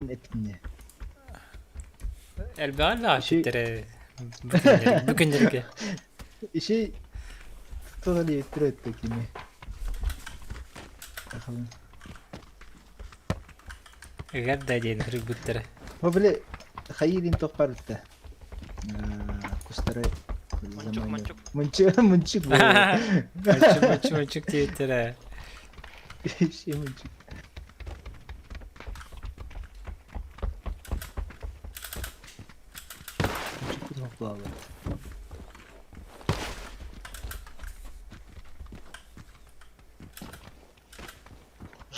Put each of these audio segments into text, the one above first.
Эппитинэ. Элбэҕи элбэҕи Иши эппиттэрэ бу күннэргэ бу күннэргэ. Иши туох диэбиттэрэ кини. Сахалын. Ыгар да диэн суруйбуттара. О били хайыырын туох барбыта. Кустары Мунчук, мунчук. Мунчук, мунчук буолуо. Мунчук, мунчук, мунчук диэбиттэрэ. Иши мунчук.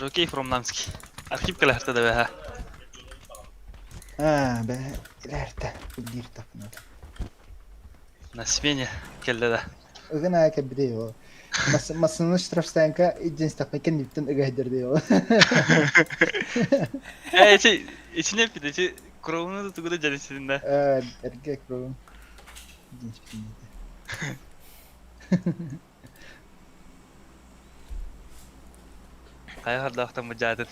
Жокей from Намский. Архив кэлэхтэ да бэһэ. Аа, бэ, илээртэ, билиир тапнат. На смене кэллэ да. Ыгын аа кэлбитэ его. Массыны штрафстоянка единственный кэнниттэн ыгайдыр его. Э, эти, ичине эппит, эти кровуну да тугу да дьалисиннэ. Э, эргэ кровун. Единственный. Хайа хардаахтан быдьаатын.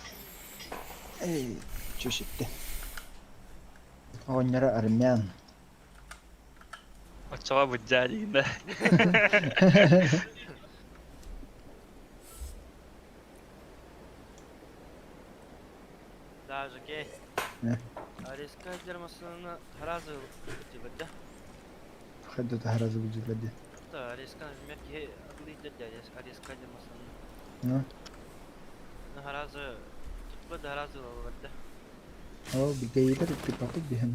Эй, чөшүттэ. Оҕонньоро армян. Оччоҕо быдьаа диигин да. Да, Жекей. Арескадер массыынаны таразы дибэдэ. Хайда таһаразы бу Да, ареска, например, киһи атылыйдыр дии арескадер массыынаны. Ну, Харазы тутпа да харазы ылаллар ол бигэйилэр икки биһэн.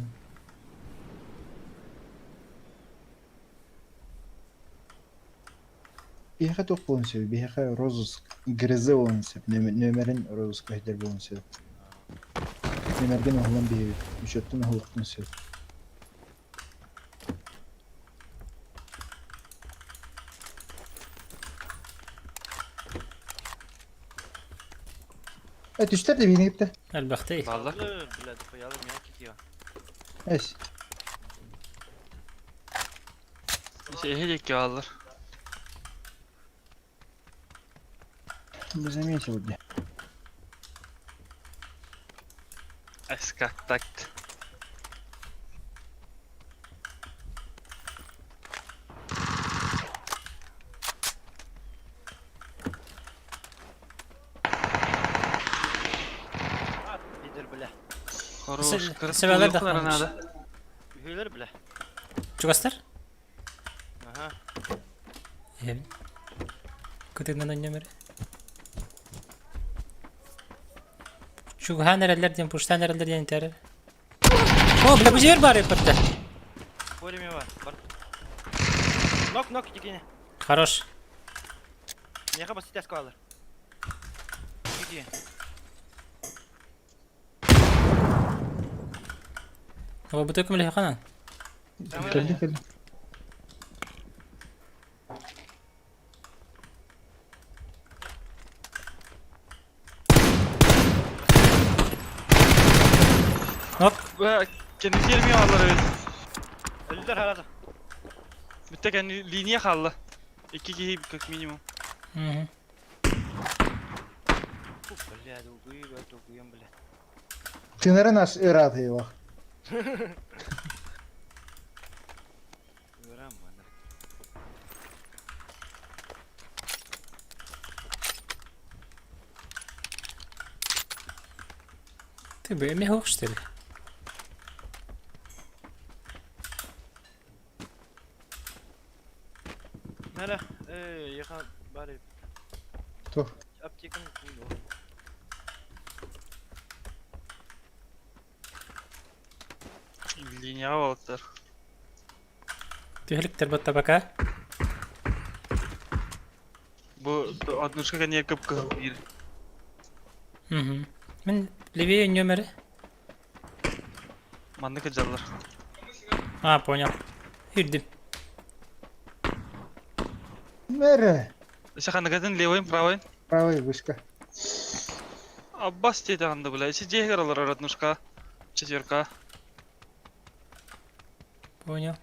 Биһиэхэ туох буолуон сөбүй? Биһиэхэ розыск, грызы буолуон сөп, нүөмэрин розыск өйдөр буолуон сөп. Нүөмэргин уһулан биһиэбит, учуоттан уһулуохпун сөп. Э, түстэр да биһиги кытта. Элбэхтэй. Баллар. Бля, дохуялы меня кикио. Эс. Эһи диэки бааллар. Не заметил где. Эс как так. Лидер, бля. Хорош. Себелер да Кырат надо. Үһүлэр, бля. Чугастар? Ага. Эм. Кытыгынан ойномер. Чугахан эрэллэр диэн, пуштаан эрэллэр диэн этэр. О, бля, бу жер бар эппетте. Поле бар. Бар. Нок, нок, дикине. Хорош. Меха бас сейчас калар. Иди. О, бу төкүм лехана. Кэлли кэлли. Hop. Kendi gelmiyor allar evet. Öldüler herhalde. Bitti kendi линия kaldı. İki kişi как минимум. Мгм. Фу, бля, долгую, долгуем, бля. Тынары наш ырат его. Ырам, мана. Ты бы эми хох что ли? Нара, э, яха бары. Тух. Аптеканы куйду. Линияға балыктар. Түһүлүктэр батта пока. Бу однушка не кып кыл бир. Мгм. Мен левее нөмірі. Манны кыджаллар. А, понял. Үрдүм. Мэрэ. Саханагатын левыйм, правыйм. Правый вышка. Аббас дейді анда бля. Isi жегер алар однушка. Четверка. Понял.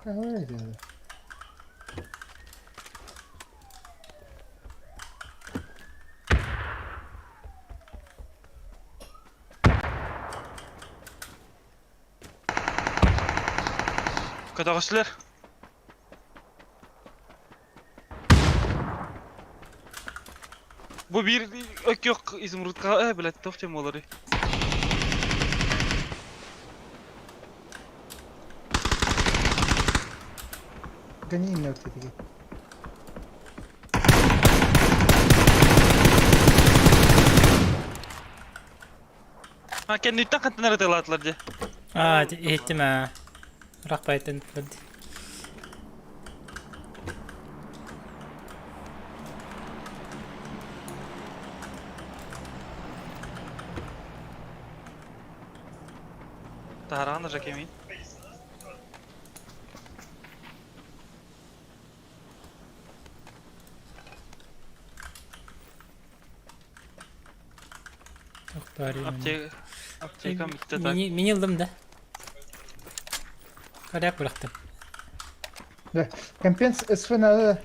Каһылай диэли. Көтөҕөсүлэр. Бу биир өккөх изумрудка э блядь туох тем буоларый? Гони мертвый такие. А кэнниттэн хантан эрэ тылаатылар дии. Аа, иһиттим аа. Рахпайтын турд. Таһараҕын даже кимий? Туох баарый манна? Аптека, аптекам бүттэ так. Мини, мини ыллым да. Коряк бырахтым. Да, компенс СФ надо.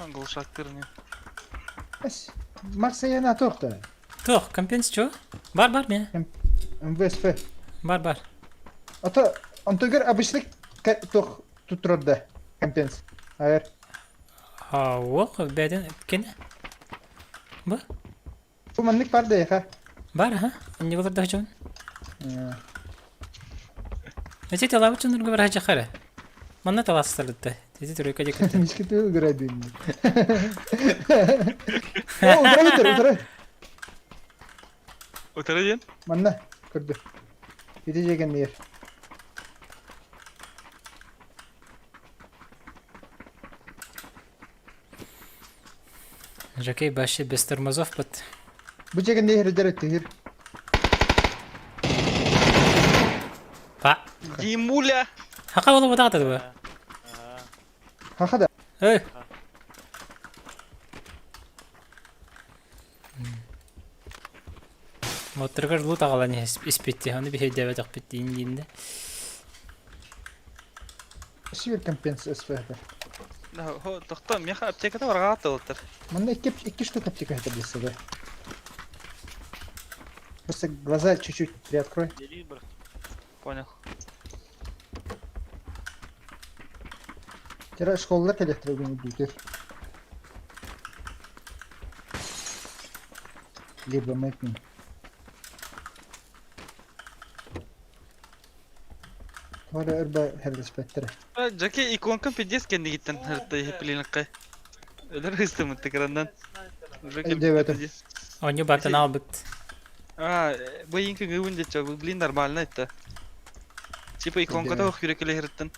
Глушактыр не. Эс, Макса я на торта. Туох, компенс чего? Бар бар меня. МВСФ. Бар бар. А то онтугар обычный туох туттарар да компенс. Айар. Ох, бэдин кини. Бу? Бу маннык бар да яха. Бар, ха? Не болар да жон. Эти талабы чунурга бар хажа хара. Манна таластырды. Тети тройка декет. Мишки ты играй О, утара битер, утара. Утара диэн? Манна көрдө. Ити жеген мир. Жакей вообще без тормозов под. Бу жеген нехер дер тихир. Па. Димуля! Хака болу бутаата бу. Хаха да. Эй. Моторгар лут аҕалан испитти, ону биһирдээбэтэхпит диин диинде. Сибир компенс СВ. Тохто, меха аптеката барҕаат олтар. Манна икки, икки штука аптека это для себя. Просто глаза чуть-чуть приоткрой. Понял. Тера школалар электро бүтер. Либо мэппин. Тоҕо өрбө херлеспеттер. Джаки иконкам пиздец кэннигиттэн хартта Өлөр ыстымыт экрандан. Уже Өйдөөбөтүм. Оонньуу бартан аалбыт. А, бу инки гыбын дече, блин, нормально это. Типа иконката ох күрекеле херттен.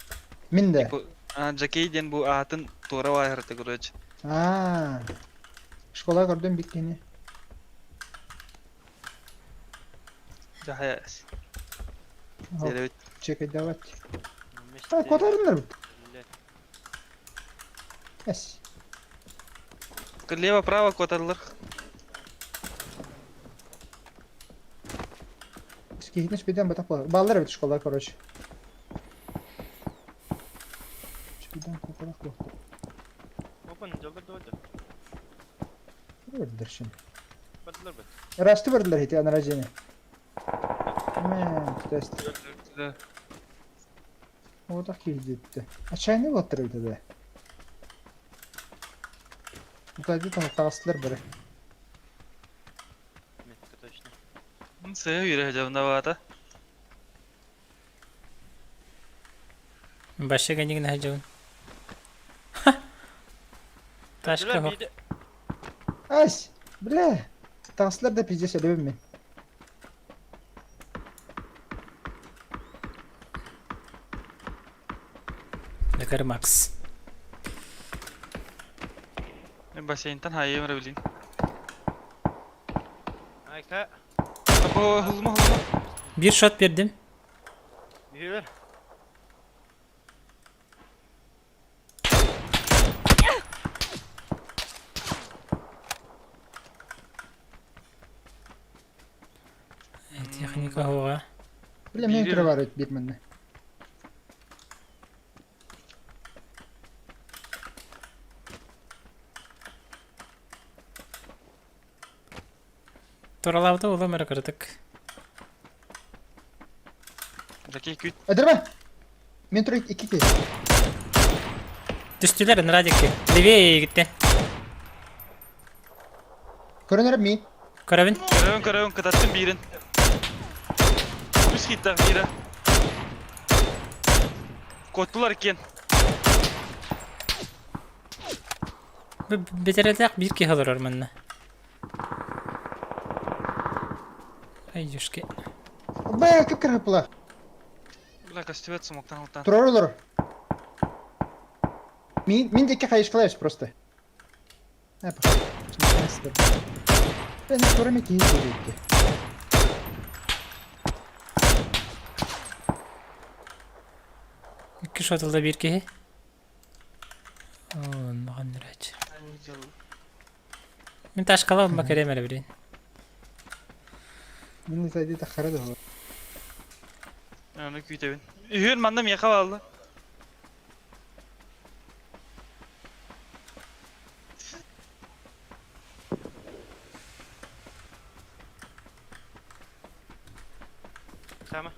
Мин да. А, Джакей диэн бу аатын туора баайырты, короче. Аа. Школа көрдüm биткени. Жахаяс. Делебит. Чекайдавать. А, котарындар бит. Эс. Лево, право котарлар. Скихитнеш биден батак болар. Баллар бит школа, короче. Биден коталак бол. Опан, жолдар да Бардылар şimdi. Бардылар бит. Расты бардылар хити на рождение. Мен, тест. Вот так киһи Отчаянный болаттар эбит да. Утайды там таҕыстылар бары. Метка точно. Сая үйрэ жабында Баша гэнигин хажабын. Ташка хох. Ась, бля. Таҕыстылар да пиздец өлөбүм мен. Лекар Макс. Бассейнтан хайым рабилин. Айка. Бу хызма хызма. Бир шот бердим. Бүйөр. Техника хоға. Бля, мен тура бар бир манна. Туралаабыта улам эрэ кыратык. Жакей күүт. Эдерме! Мен турай икки киһи. Түстүлэр Радикки. Левее егиттен. Көрөн эрэ мин. Көрөбүн. Көрөбүн көрөбүн кытаттым биирин. Үс хиттах биирэ. Коттулар иккиэн. Бэтэрэлээх биир киһи олорор манна. Айдюшки. Бэ, кып кырыппыла. Бля, көстүбэт сумоктан алтан. Турар олорор. Мин, мин диэки хайышкалаешь просто. Э, пока. Ben көрөмө киһи диэки. Икки шотылда биир киһи. Онно ныраач. Мин ташкалабын ба кэрэм эрэ билин. Мин зайди тахара да. Аны күүтэбин. Үһүөн манна миэхэ баалла. Сама.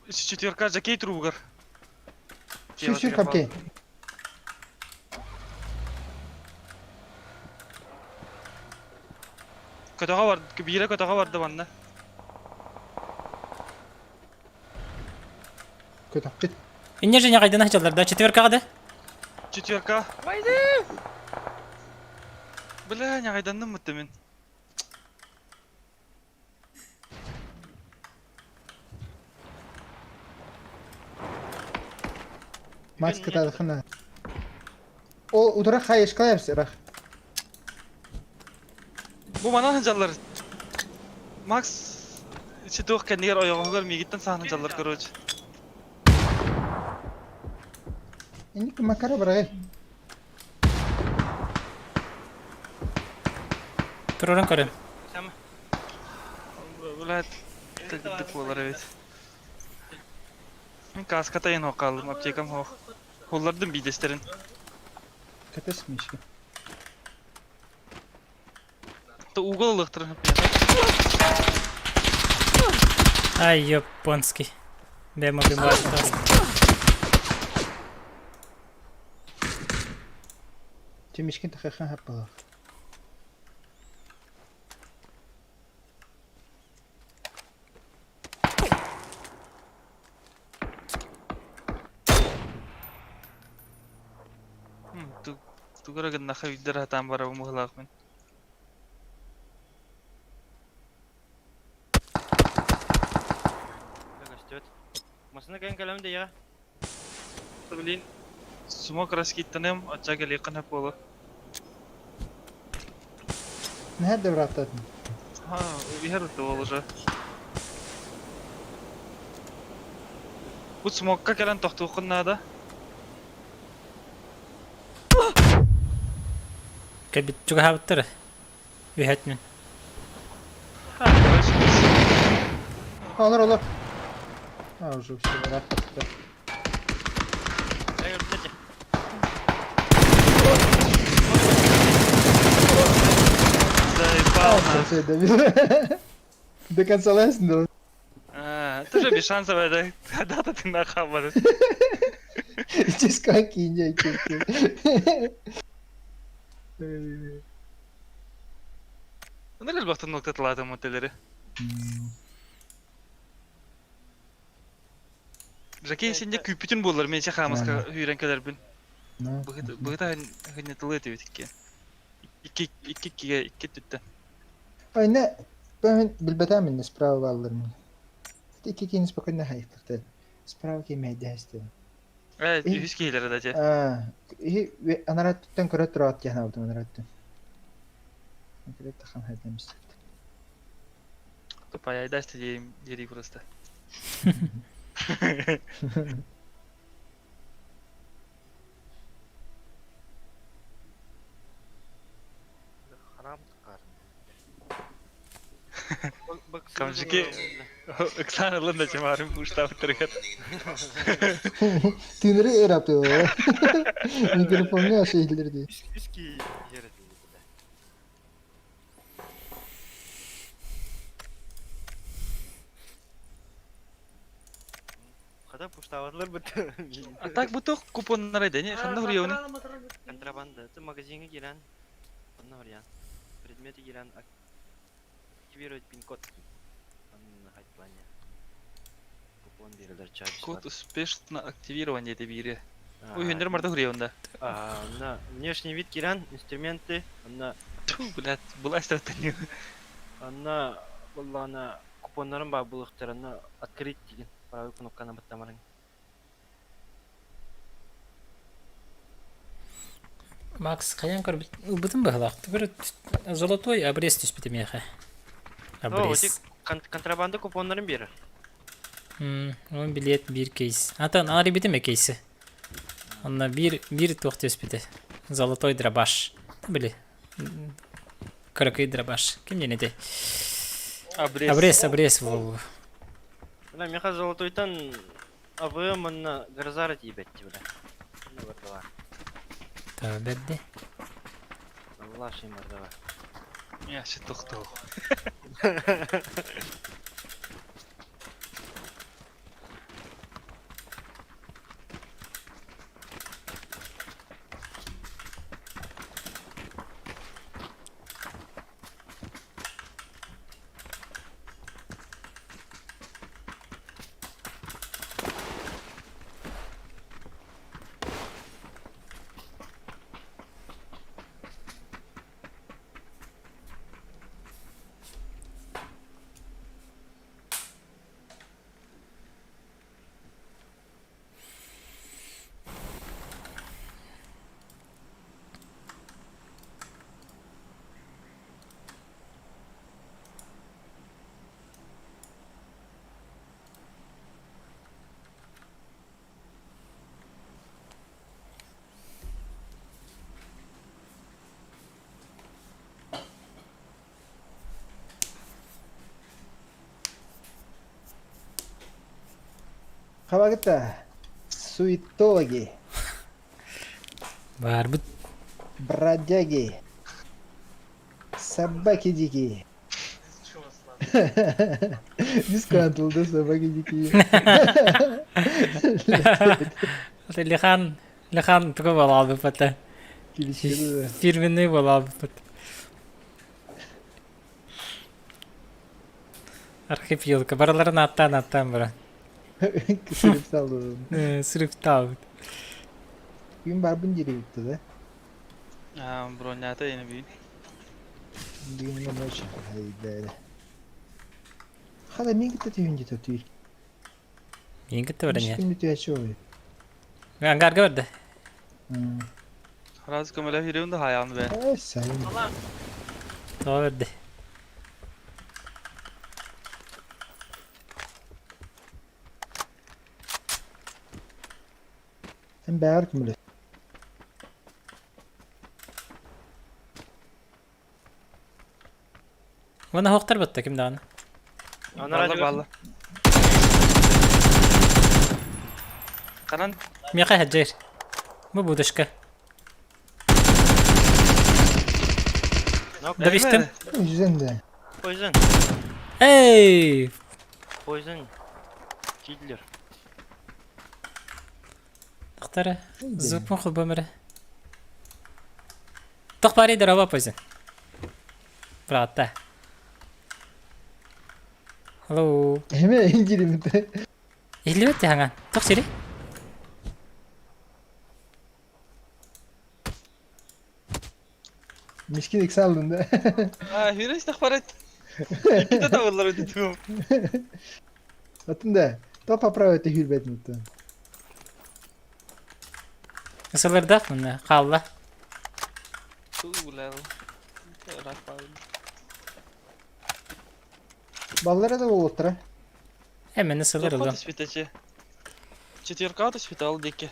Четверка жакей трубугар. Сүр сүр капке. Көтөҕө бар, биирэ көтөҕө барда манна. Көтөхпүт. Инне же ньаҕайдана сылдьаллар да четверкаҕа да? Четверка. Бля, ньаҕайданным мытты мин. Макс кытаадахына. Ол утара хайышкалаешь ырах. Бу манан сылдьаллар. Макс ити туох кэннигэр ойоҕоһугар миигиттэн саһан сылдьаллар короче. Инник макара барай. Тураран көрөм. Сама. Блядь, кырдык буолар эбит. Мин кааската иһин хоох хааллым, аптекам хоох. Хуллардым биидэстэрин. Катас мишки. То угол ылыахтарын Ай, японский. Бэм убивает. Че мишкин тахахан хаппалах. Тугара гыннаха үйдер хатаан барабын быһылаахпын. Көстүбэт. Масына кэлэн кэлэм да я. Блин, смог раскиттаным, ача кэлиэххин сөп буолуо. Наһаа да бырааттаатын. Ха, иһэр ол уже. Бу смокка кэлэн тохтуоххун наада. Кэлбит чугаһаабыттар. Үһэт мин. Короче, Олор олор. А, уже все, ырааттаптар. Заебал нас. До конца лестно. А, это же без шансов, это когда-то ты нахабар. Ческаки не. Ну, элбэхтэн нуктатылаатым мотелери. Жакей сенде күүпүтүн буолар мен хаамаска үүрэн кэлэрбин. Быһыта хыннятылы этибит икки. Икки икки иккиге икки түттэ. Айна бен билбэтэм инне справа бааллар мин. Икки киин спокойно хайыктыктар. Справа кимэйдэһэстэ. Э, үһүс киһилere да же. Аа, и анараттан көрө тураат диэн аабытым анараттан. Көрө тахан хайдамыс. Тупая дасты дери просто. Харам тыккарын. Камжики. Оксана ылын да чымарым уштап тұргат. Тыыныры эр апты. Микрофонга шейлерди. Үс ки Хата пуштаабатылар быт. А так бу туох купоннара дени ханна хуруйабыный? Контрабанда. Ты магазиҥҥа киирэн, онно хоруйан. Предметы киирэн активировать пин-код. Онно хайплане. Купон биэрэлэр чай Код успешно активирован диэтэ биири. Уйуннар марда хуруйабын да. Онно внешний вид киирэн, инструменты, онно Тьфу, блядь, быласть таттаныы. онно буоллаҕына купоннарын баар буолуохтара, онно открыть диэн правый кнопканы баттамарыҥ. Макс хайаан көрбүт ылбытым быһалаах. Түгэр золотой обрез түспүтэ миэхэ. Обрез. Контрабанда купоннарын биэрэр. Он билиэт биир кейс. Атын арыйбытым кейси. Онно биир биир туох түспүтэ. Золотой дробаш. Били. Кыракый дробаш. Ким диэн этэй? Обрез. Обрез, обрез буолуо. Бля, миэхэ золотойтан АВМ манна Грозара тиийбэт бля. Онно бардала. Таа бэрди. Аллаши мордова. Я ще тохтоо. Хабагыта. Суетологи. Баарбыт. Бродяги. Собаки дикие. Дисконтулда собаки дикие. Лихан, Лихан тугу буолаабыппыт. Фирменный буолаабыппыт. Архив елка. Барыларын ааттаан ааттаан баран. Сырыпталлым. Сырыптаабыт. Күн барбын диэбитте да. Бронята yine büyün. Бүгүн ночь хайдары. Хада мин кытта түүн дете түүл. Мин кытта баран Күн бүтүөчү ой. Ангарга барда. Раз көмөлө хүрүн да хаyaан бе. Э, сайын. Тоҕо берди. Эн бэҕэр көмөлө. Уонна хоқтар батта ким даҕаны. Балла балла. Канан Миэхэ хаджир. Бу будушка. Добистым. Жүзен де. Poison. Эй! Poison. Killer. Тахтара. Зупун холбомере. Тох пари дорова poison. Брата. Hello. Эме индиримите. Иһиллибэт хаҥан. Тох сири. Мишкин икс алдын да. А, хүрээс тахпарат. Иккитэ табыллар өтүтүм. Атын да. То поправить хүрбэтин тон. Ысылырдах мына хаалла. Туулал. Баллара да болуттара. Эмени сылыр ылым. Түспүтечи. Четверка түспүтэ ол диэки.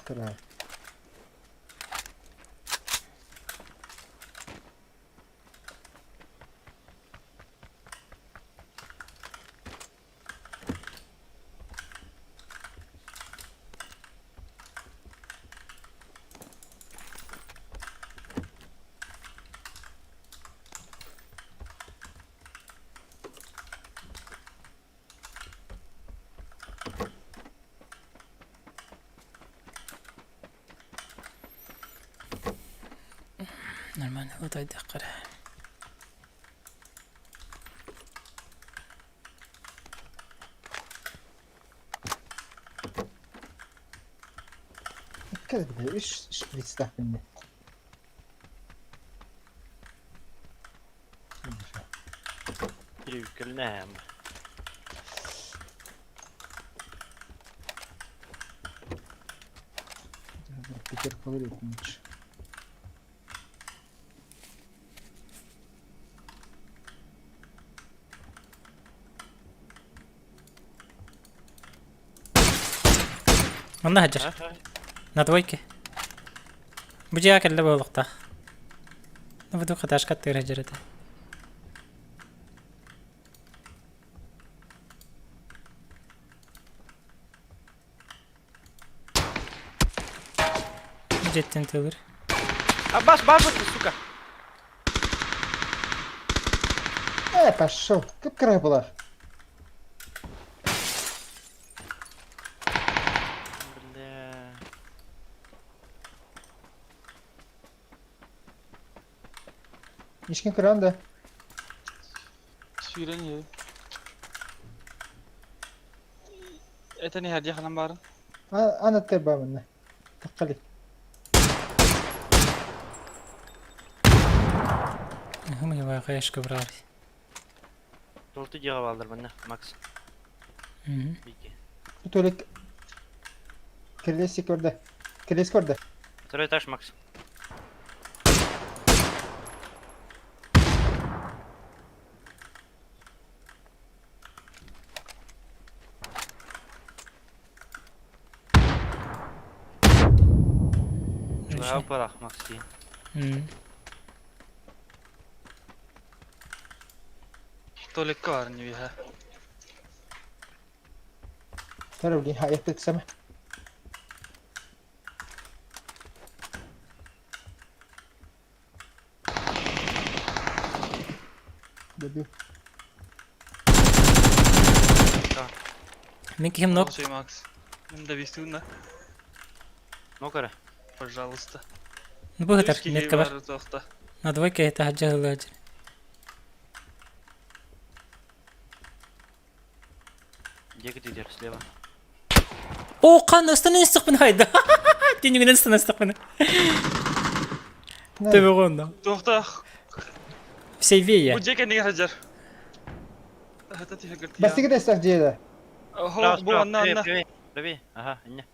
Тура. Нормально утайдахха эрэ. Кэлбитэ үс шприцтаахпын дии. Кирүүккэлнэһэм. Пятеркалар өкүнүч. Онно сылдьар. На двойке. Бу дьиэҕэ кэллэ буолуохтаах. Ну, буду хаташка аттыгар сылдьар этэ. Дьиэттэн тылыр. Аббас, бар бу, сука! Э, пошел. Кып-кыра была. Бля. Мишкин кыран да. Сүүрэн иһэбин. Этэн иһэрдии ханан баарын. Ана терба манна. Таххали. Хм, хаешка брали. Толту дьиэҕэ бааллар манна, Макс. Мгм. Бики. Бу туалет Кирилеси көрдө. Кирилес көрдө. Второй этаж, Макс. Чугаһа барах, Макс дии. Туалекка баар ньүөһэ. Тара блин, хайыппыт сама. Добил. Мин киһим нок. Слушай, Макс. Мин довести на. Ну кара. Пожалуйста. Ну быһытар, Үс киһи метка бар. бар туохта. На двойке это хаджа Где ты слева? О, қан ыстан ыстықпын хайда. Тенігінен ыстан ыстықпын. Төбе ғонда. Туохта. Сейвея. Бу дьиэ кэннигэр сылдьар. Это тиһэ Бастыгы да истэх дьиэдэ. Бу анна анна. Правее, правее. Ага, не.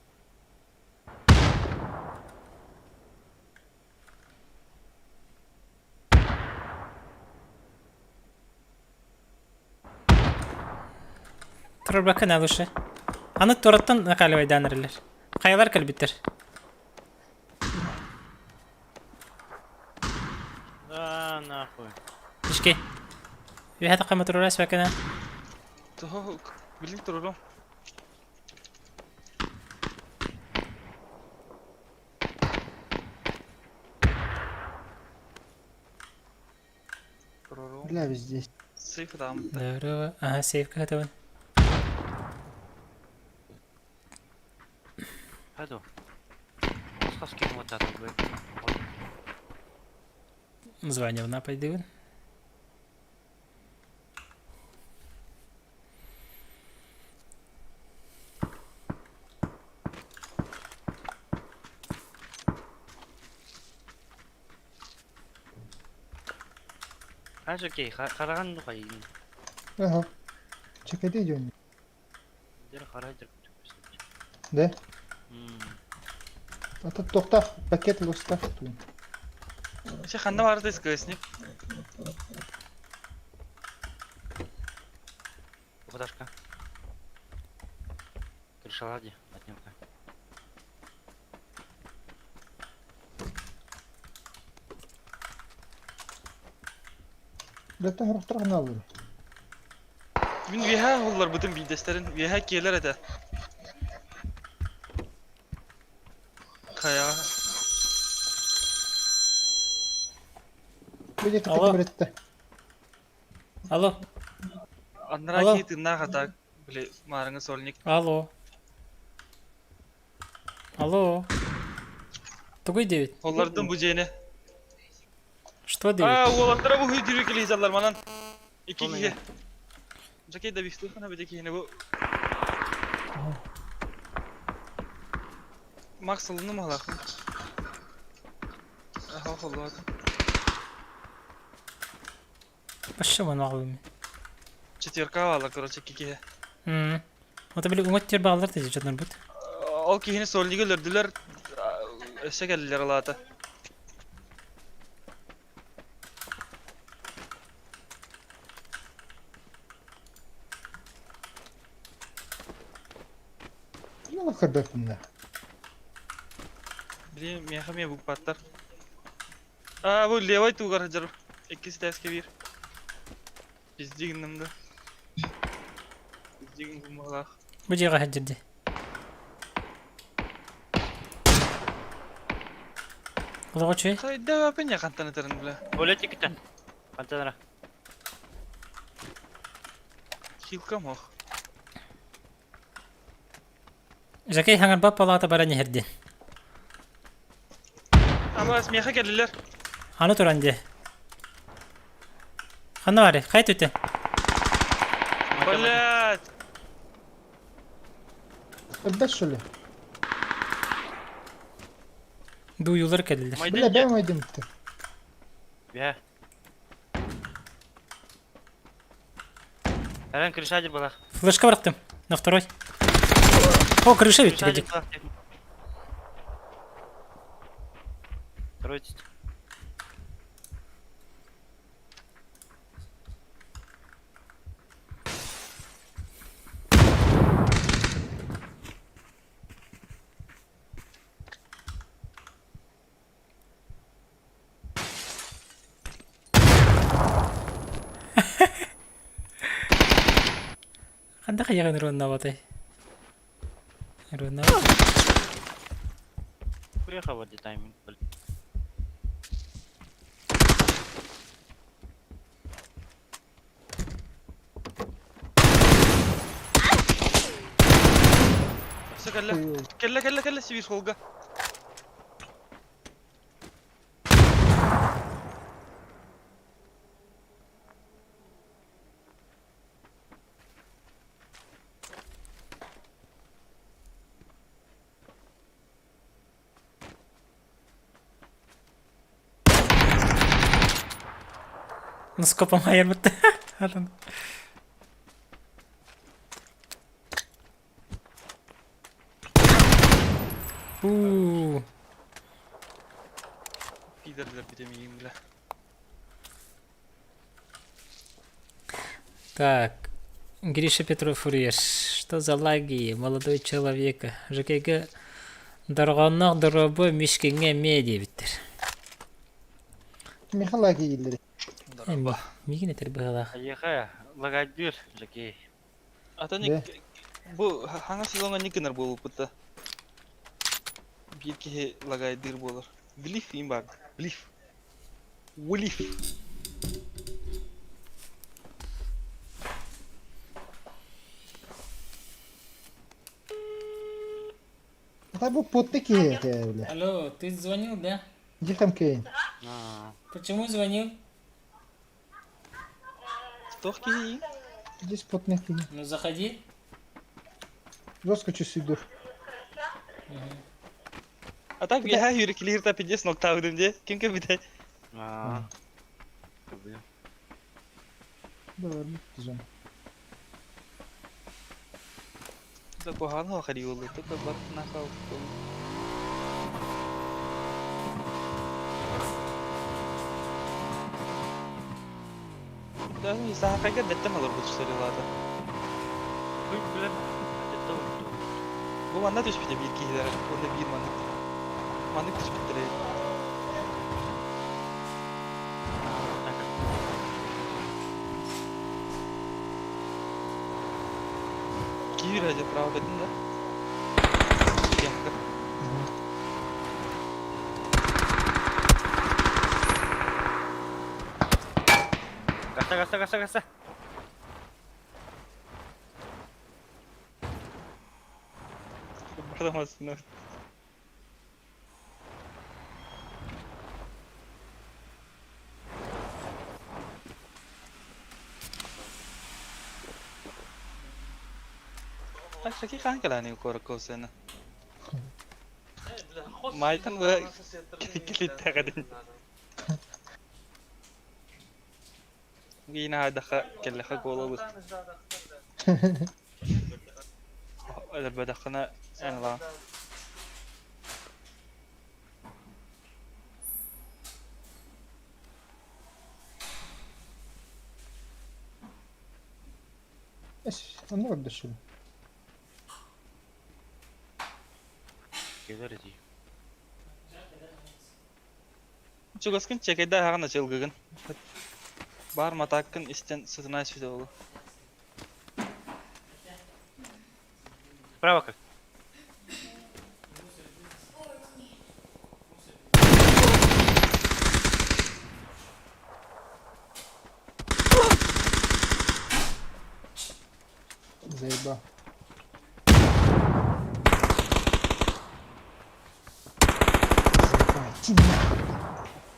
Турбакын алышы. Аны тураттан накаливайдан эрэллэр. Хайалар кэлбиттэр. Да, нахуй. Ишки. Үһэ тахама турура свакана. Toho билин турурум. Турурум. Бля, везде. Сейф там. Здорово. Ага, сейф катабын. Пойду. Сказки вот это бы. Звание в пойдыбын. Ханж окей, хараган ну хайын. Ага. Чекайте идем. Дер харайдер. Да? Ата тохтах пакет лостах тун. Ще ханна барды искесник. Подашка. Крышалади, отнемка. Да тахрахтар налыр. Мин виһа оллар бутын бидестерин виһа киэлэр этэ. Хайа. Бу Алло. кытта Алло. Аннара Алло. кии тыннаах атак. Били маарыңы сольник. Алло. Алло. Тугуй девять. Оллардын бу дьиэни. Что дейт? Аа, уолаттара бу хүйдүрү килиһаллар манан. Икки Ол киһи. Жакей да бистыхана бите киһини бу. Макс алынны малах. Аха холлоот. Вообще манағылым. Четверка ала, короче, икки киһи. Ота били уҥат тир баалар тизи дьоннор бут. Ол киһини сольнига өлөрдүлэр, өссө кэллилэр алаата. Ну, көрбөппүн да. Били миэхэ эмиэ букпаттар. Аа, бу левай тугар сылдьар. Иккис этээскэ биир. Пизди гынным да. Пизди гын баҕалаах. Бу дьиэҕэ сылдьар дии. Олоҕо үчүгэй. Хайда пеня хантан ытарын бля. Оля тикитен. Хантанара. Хилка мох. Жакей хаҥарбат палата баран иһэр диэн. Абаас миэхэ кэллилэр. Аны туран дии. Ханна баарый? Хайа түтэ? Блядь. Ырдас что ли? Дуйулар кэллилэр. Бля, бэм ойдымты. Бя. Эрен крыша была. Флешка бырахтым. На второй. О, крыша ведь тебе. Второй. Ханда хайаҕын ырыаннаабатай? Ырыанна. Уехала де тайминг. Все кэллэ. Кэллэ кэллэ кэллэ сибиир холга. Носкопом айырбыт. Атын. У. Пидорлар битемиин бля. Так. Гриша Петров Фурьер. Что за лаги, молодой человек? ЖКГ дорҕоонноох доруобу мишкиҥҥэ эмиэ диэбиттэр. Миха лаги ииллери. Эми, миигин этэр быһыылаах. Айыха, лагайдыр, Жакей. Ата Бэ. бу хаҥа сезоҥҥа ник гынар буолбуппут да. Биир киһи лагайдыыр буолар. Глиф им баар. Глиф. Глиф. Ата бу потты киһи бля. Алло, ты звонил, да? Где там Кейн? Почему звонил? Туох киһи Здесь потный киһи. Ну заходи. Жестко чувствую. А так я юрик та пиздец ноктаудым де. Ким кебите? Аа. Да, зон. Да куһаҕан хари буолла. Только бар нахал. Да, не сахайга деттем алыр бу сырылады. Билер. Бу манна түспүтэ биир киһилэр. Онно биир маннык. Маннык түспүттэр. Киир ажа право кеттин да. Кемка. Гаса, гаса, гаса, гаса. Бардамасын. Шаки хаан кэлээни куоракка усена. Майтан бу килиттэҕин. Гиина хайдаха кэллэхэ куолалык. Өлөрбөтөххүнэ эн ылаҕын. Эс, онно көрдөшүм. Кэлэр дии. Чугаскын чэкэйдэ аһаҕын ачылгыгын. Баар матааккын истэн сытынаа сүтэ буолуо. Право как? Заебал. Заебал.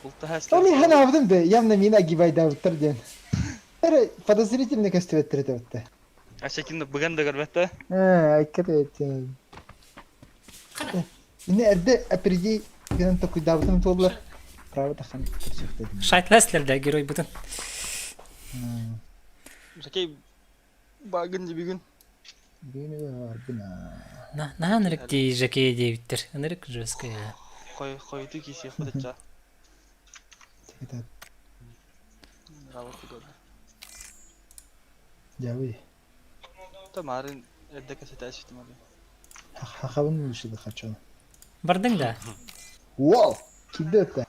Бултаһа Ол иһэн аабытым да, явно мин агибайдаабыттар диэн. Эрэ подозрительно көстүбэттэр этэ бытта. Ашакин быган да көрбөттө. Ээ, айка да Ини эрдэ опереди гынан токуйдаабытым туоллар. Право тахан көрсүөхтэ. Шайтласлер да герой бутун. Жакей багын дибигин. Бүгүн барбына. На на ынырык дии Жакей диэбиттэр. Ынырык жесткая. Хой хойду киси худача. Дьабый. Тамарын эрдэ кэсэтээччитим али. Хахабын улушуду хачон. Бардың да? Вау! Кимде өттө?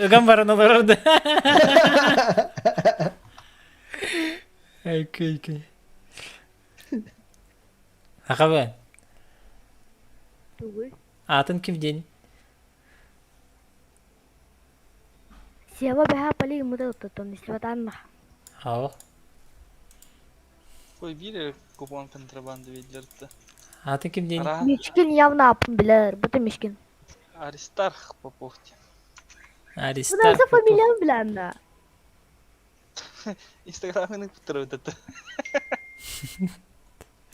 Ыган баран олорор да. Окей, окей. Хахабы. Тугуй? Атын ким день? Сева бэһээ полигон мытылыттан истибэтааннах. Ау. Ой, биир купон контрабанды видлерді. Атын ким день? Ара Мишкин явно апын билэр, бу Мишкин. Аристарх Попов. Bu Аристарх nasıl Попов. фамилияны билэн да? Инстаграмын ыппыттар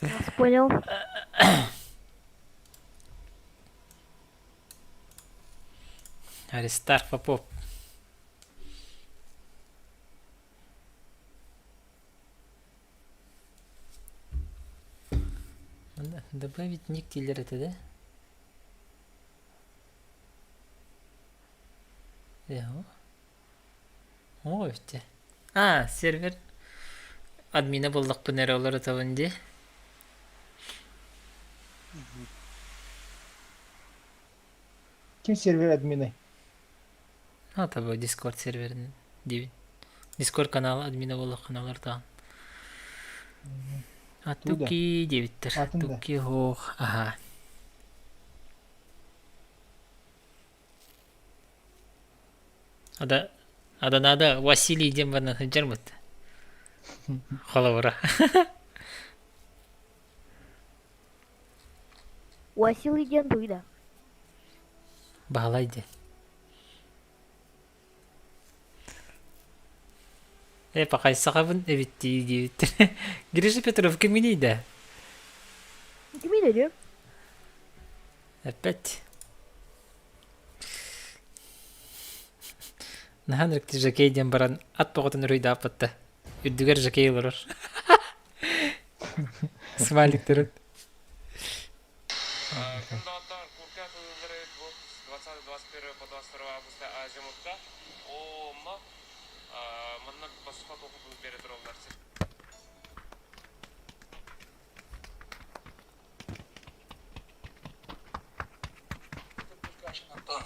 Вас понял. Аристарх Попов. Добавить ник дииллэр этэ да? Оо, эбитэ. А, сервер админа буллахпын эрэ олорутабын дии. Ким сервер админы? А, табы Discord серверин диибин. Discord канал админа буоллаххына олортоон. А Туда. Туки диэбиттэр. Атын да. Туки хоох. Аха. Ада Аданада Василий диэн баран сылдьарбыт. Холобура. Василий диэн тугуй да? Баһылай диэн. Э, пахай сахабын эбит дии диэбиттэр. Гриша Петров киминий да? Кимий да диэ? Опять. Наһаа ынырык жокей диэн баран ат боҕотун уруйдааппатта. Үрдүгэр жокей олорор. Смайликтарын. Кандалаттан курка тыллары 20-21 по 22 августа Азимутка Ома манна босхо тоқутун бере тураллар.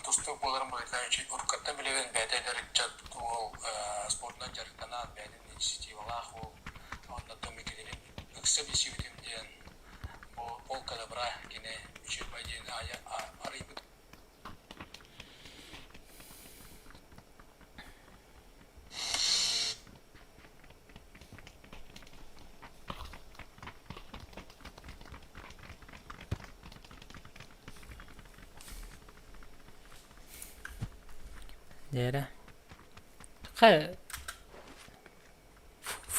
Тустуук буоларын быһыытынан уруккаттан билэбин бэйэтэ эдэр ыччат уол спордунан дьарыктанан бэйэтин инициативалаах уол онно томикилерин ыкса билсибитим диэн бу полка добра кини үчүгэй диэн арыйбыт Дээрэ. Ха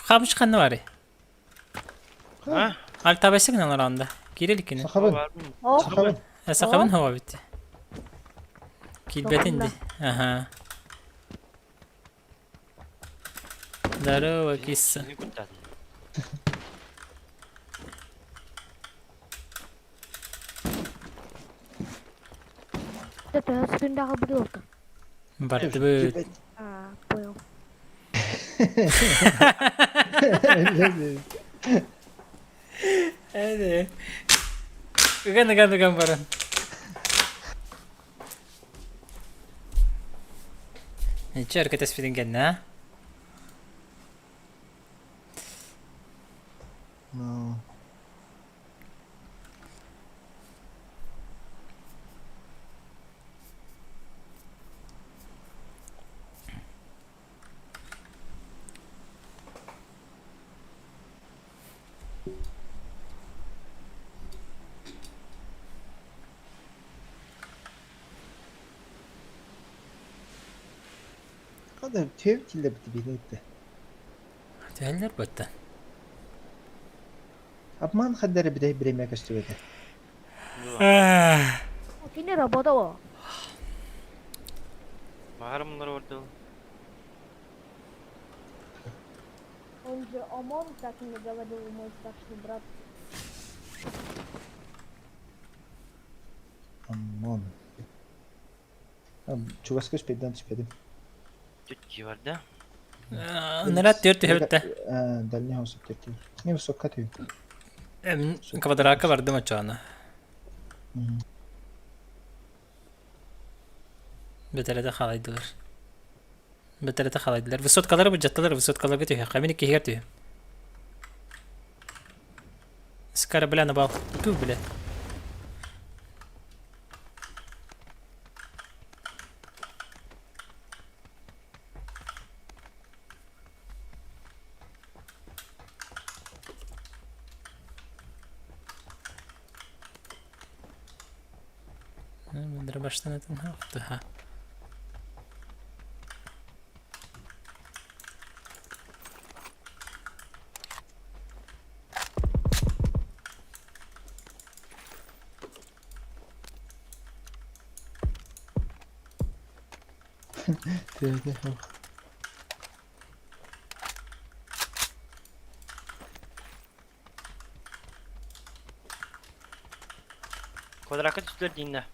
Хамыш ханна барый? А? Альтабайсы гынан оранда. Киирэ иликкини. Сахабын. О, Сахабын. Сахабын хоба бит. Киирбэтин ди. Аха. Здорово, киса. Кини куттаатын. Это сүндагы бутылка. Бардыбыт. А, понял. Эде. Ыган ыган ыган баран. Ниче өркөтөспүтүн кэннэ, а? No. Kadar tüy tilde bitti bitti. Түһэллэр бытта. Апман хаддары бидай биремә көстүбәтэ. Кини работала. Баҕар муннара ордул. Он же ОМОН, так мне говорил мой старший брат. Амон. Чугас көспеден түспедим. Түтки бар да. Нара төрт түһэбитте. Дальний хаус төрт. Не высока ты. Квадратка бардым очоона. Бөтәрәдә халайдылар. Бөтәрәдә халайдылар. Высоткалары бу жатталар высоткаларга түһэ. Камини киһигэр түһэ. С корабля на бал. Ту, бля. Дробаштан это ха. Квадракка түстүлэр дииннэ.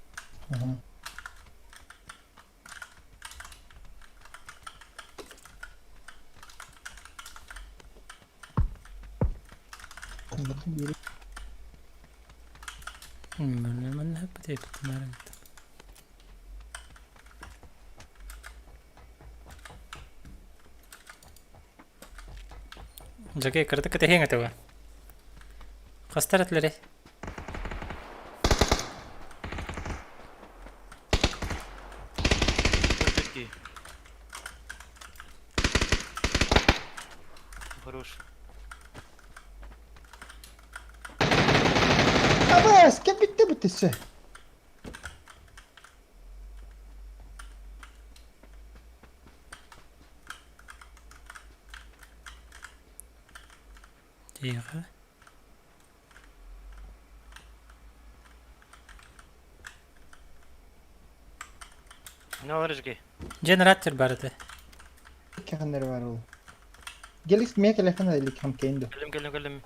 Жакей кырдык кытыһыҥ этэ Хастар этлери. Түтки. Хорош. Абас, кем битте битте. Тихо. Не алар жги. Генератор бар этэ. Каханнар бар ул. Гелик мия телефон элик хам кейнде. Кэллим кэллим кэллим.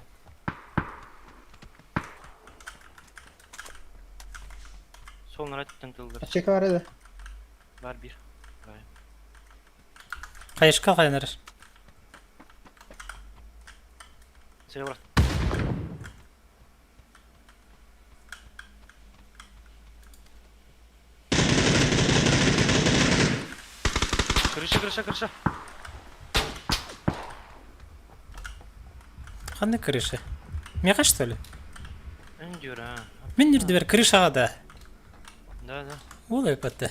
Сол нараттан тыллар. Ачека бар эде. Бар бир. Хайышка хайнар. Сыгы брат. Крыша, крыша, крыша. Ханна крыша? Меха что ли? Эндюра. Мен нирдибер крышаға да. Да, да. Ол өпөттө.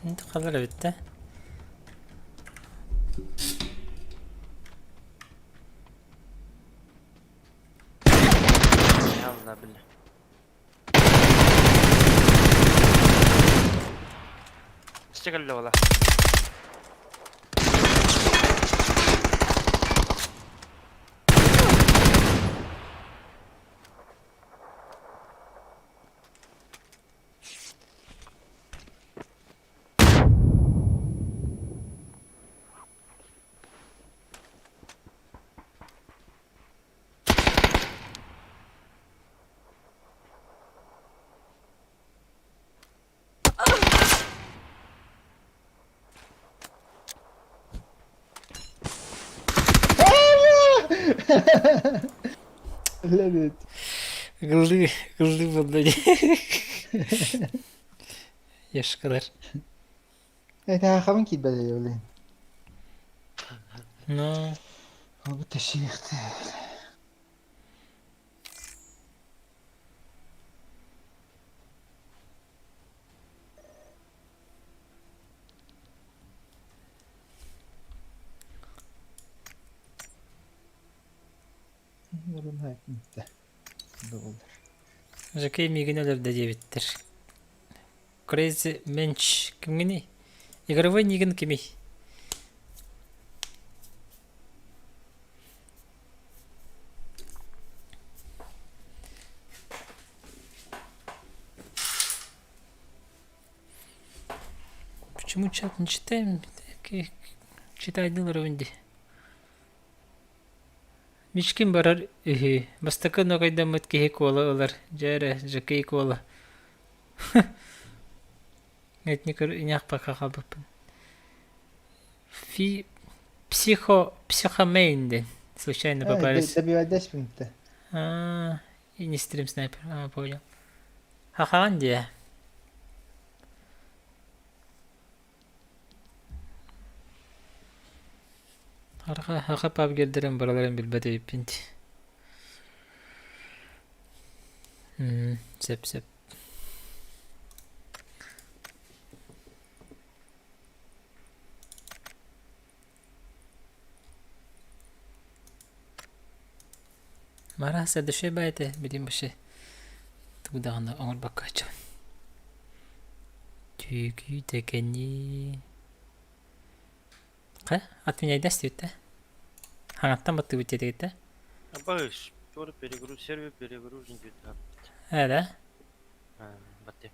Инти қалар битте. Алла биллэ. Өссө кэллэ буола. Левит. Ыллыы, ыллыы буолла дии. Яшкалар. Это хабын киирбэтэ блин. Ну, Ол ташиэхтэ. Жакей миигин өлөрдө диэбиттэр. Crazy Mensch кимҥиний? Игровой нигин кимий? Почему чат не читаем? Читайдылар дии. Мичкин барар үһү. Бастакы ногайдаммыт киһи куола ылар. Дьэ эрэ, Жакей куола. Этни көр иняхпакка хаалбыппын. Фи психо психомейн диэн случайно попались. Добивайдаспын-то. А, и не стрим снайпер. А, понял. Хахаан диэ. Арҕаа хаха пабгердэрин барыларын билбэт эбиппин дии. Сөп сөп. Мараас души баайта билим вообще тугу даҕаны оҥорбокко сылдьабын. Түүкүү тэкэни Ха, отменяйдас диэбит ээ. Хаҥаттан баттыыбыт диэтигит ээ. Абыш, тоже перегруз, сервер перегружен диэт Ээ да? Баттым.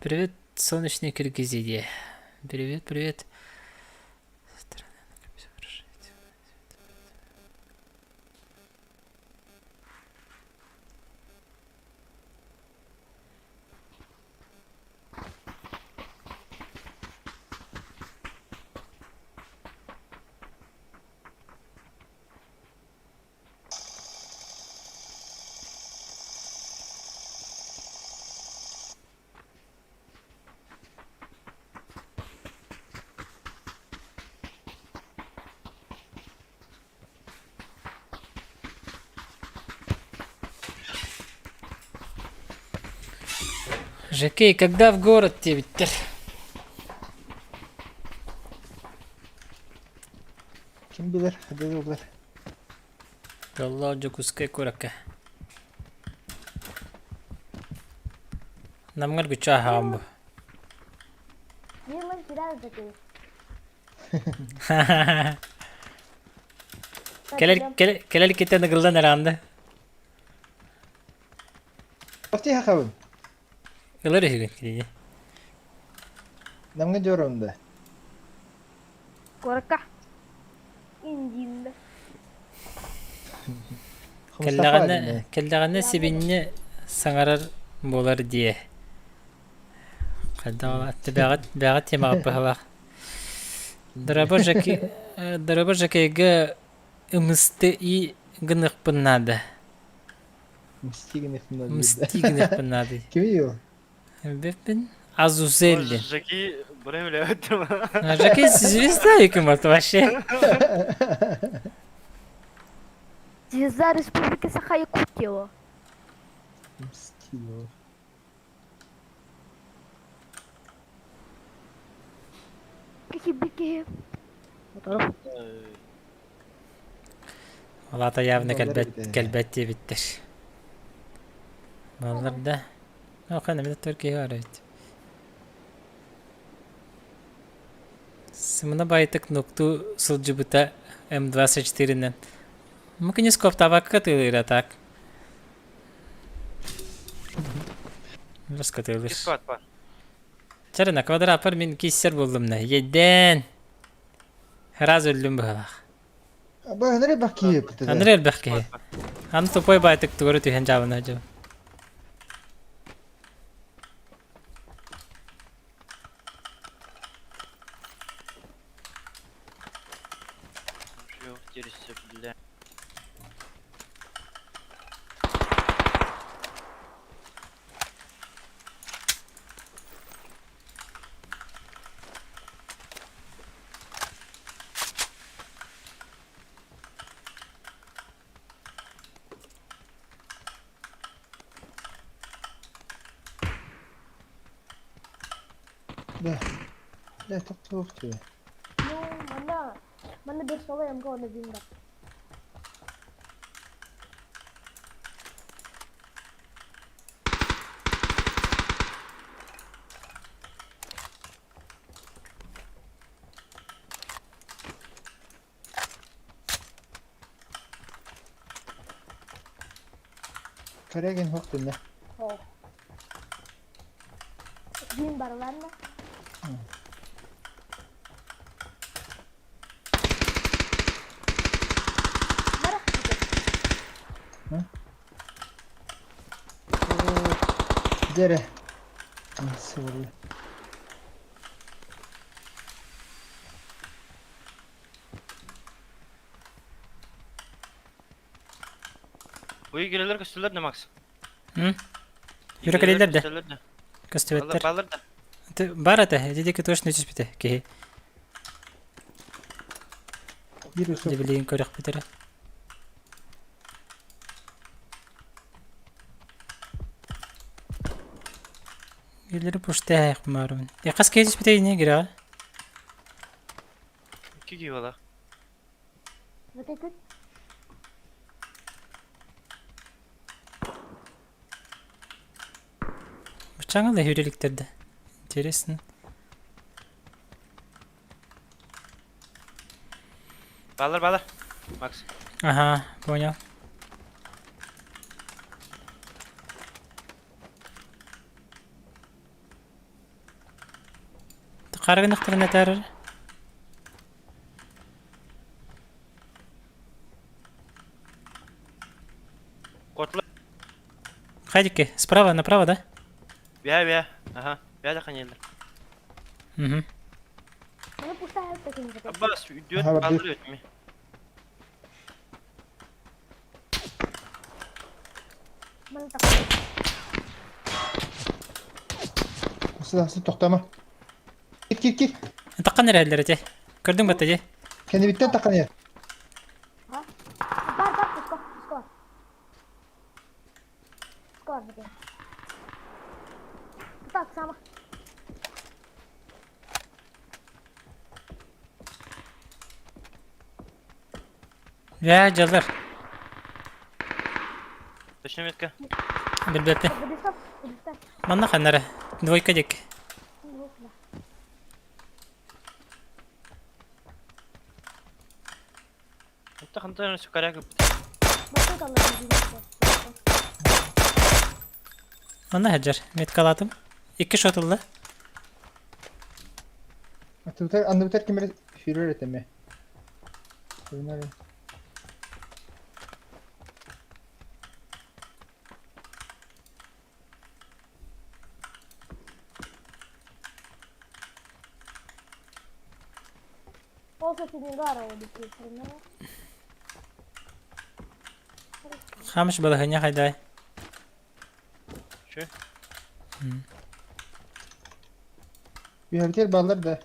Привет, солнечной Киргизии. Привет, привет. Жекей, когда в город диэбиттэр? Ким билэр, хадыы булар. Доллоо Дьокуускай куоракка. Намҥар күччэ аһаҕын бу. Милан всегда такой. Кэлэр кэлэр кэлэр китен ыгыллан эраанды. Офти хахабын. Ылар үһүгүн кинини. Намҥа дьоромда. Куоракка. Индиинда. Кэллэҕинэ кэллэҕинэ сибинньэ саҥарар буолар диэ. Хайдах бэҕэт бэҕэт темаҕа быһалаах. Дорабо Жаки Дорабо Жакейга ымысты и гыныхпын наада. Мстигин Мстии гыныахпын наада. Кими ол? Билбэппин. Азузель диэн. Жаки бырай үлээбэттим. Жаки звезда ким вообще. Звезда Республики Саха-Якутия. Мстила. Киһи киһи. Ол аата явно Баллар кэлбэт эбит ээ. кэлбэт диэбиттэр. Баллар да. Охан эмит тур киһи бар эбит. Сымына байтык нуктуу сылдьыбыта М24-нэн. Мукини скоптабакка тыылыыра так. Баска тыылыр. Сквад бар. Чарына квадраппар мин киссер буллум да. Еден. Раз өллүм быһалаах. Бу элбэх киһи эппитэ. Андрей элбэх киһи. Аны тупой байтык тугары түһэн жабына жаб. Бля. Да. Да, тоқтолық тебе. Ну, манна, манна бир соло эмге оны виндап. Корягин хоқ дэнэ. О. Вин барларна. Дере. Сорри. Бу игрелер көстөлөр да Макс. Юра кэлэллэр да. Көстөлөр да. Көстүбэттэр. Балар да. Бар ата, дидики точно түспүтэ киһи. Биир усу. Дебилиин көрөхпүтэрэ. Гелери пуштаах марун. Э хас киһи түспүтэ ини гирэҕэ? Икки киһи бала. Вот этот. Бычаҥа да хүрэликтэрдэ. Интересно. Балар балар. Макс. Ага, понял. Харгынахтарына таарар. Котла. Хайдики, справа, направо, да? Бя бя. Ага. Бя да ханелер. Угу. Маны пустая таким же. Аббас үйдүөт Ага, балар өтме. Маны так. Сыда, тоқтама. Кир, кир, кир. Таққан эрэллэр эти. Көрдүң батта же. Кэннибиттэн таққан я. Бар, бар, пуско, пуско. Пуско, бар. Так, сама. Я жалар. Точно метка. Билбеппин. Подбежав, подбежав. Манна ханнара. Двойка дик. Отта хантан сукаря кып. Манна хаджар. Меткалатым. Икки шотылла. Атыбытар, анныбытар кимер фюрер этеме. Көрүнөр. Хамыш балахыня хайдай. Şu. Үйәбитер баллар да.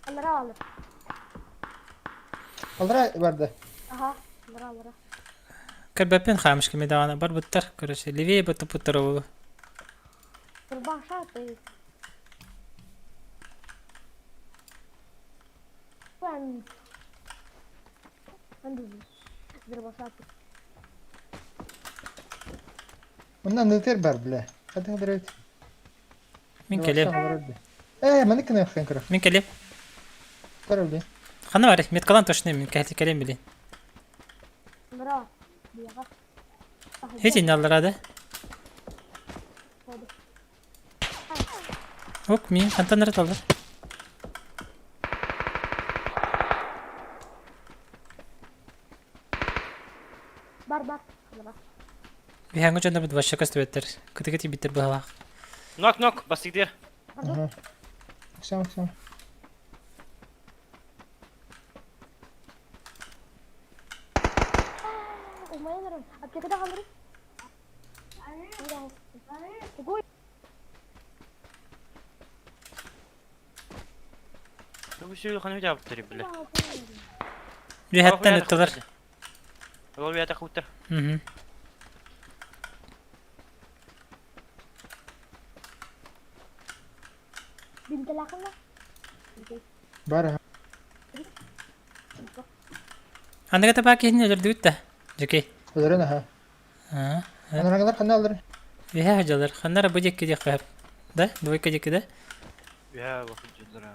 Алара алыр. Алра бар да. Ага, алара алара. Көрбөппүн хаамышка даҕаны барбыттар, короче, левее туппуттар ол. Турбаша ты. Пан. Дробашаты. Онно нытыр бар бля. Хадың дырыт. Мин кэлиэм. Э, маны кына хэн көрө. Мин кэлиэм. Көрө бля. Ханна бар, меткалан точно мин кэлиэм билин. Бра. Бияга. Хети аллара да. Ок, мин хантан ырыталлар. Бар бар. Бар. Биһаҥҥа дьоннорбут вообще көстүбэттэр. Кытыгы тиийбиттэр быһалаах. Нок, нок, бастыгдыр. Ага. Все, все. Умайнарым. Аптекада қалдырып. Тугуй. Бу сүүл ханы жабыттыр бile. Үөһэттэн ыттылар. Ол бията куттар. Мгм. Бинтелақына. Бар. Аныга табаа киһини өлөрдүбүт да. Дьэкэй. Өлөрөн аха. Аа. Анараңалар ханна алыр? Үөһэ сылдьаллар. Ханна бу диэки диэххэ сөп. Да? Двойка диэки да? Я бахыджылар.